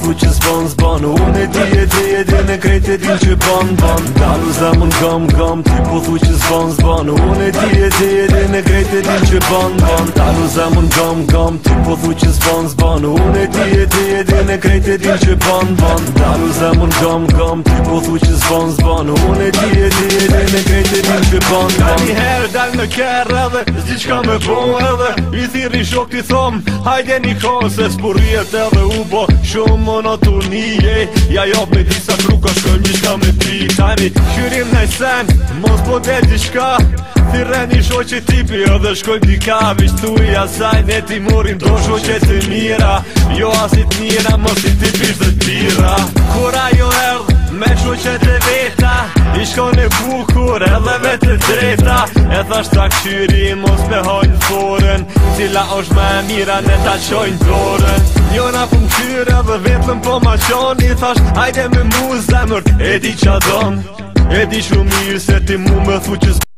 thu që s'bon s'bon Unë e di e di e di në krejt e din që bon bon Dalu zemën gom gom Ti po thu që s'bon s'bon Unë e di e di e di në krejt e din që bon bon Dalu zemën gom gom Ti po thu që s'bon s'bon Unë e di e di e di në krejt e din që bon bon Dalu zemën gom gom Ti po thu që s'bon s'bon Unë e di e di e di në krejt e din që bon bon Ka një herë dal në kerr edhe S'di çka me bo edhe I thirri shok t'i thom Hajde një kohë se s'purrijet edhe u bo Shumë monotonije Ja jop me disa truka shkojmë diçka me pi Tani kqyrim naj sen Mos po del diçka Thirre një shoqe tipi edhe shkojmë dika Vish thuj asaj ne ti morim do shoqe të mira Jo asit mira mos i ti pish dhe tira Kur ajo erdh me shoqet e veta I shkon e bukur edhe me të drejta E thash ta kqyri mos me hojnë zorën Cila është më e mira ne ta qojnë dorën Njona po m'kqyr edhe vetlën po ma qon I thash hajde me mu zemër e di qa don E di shumë mirë se ti mu me thu që.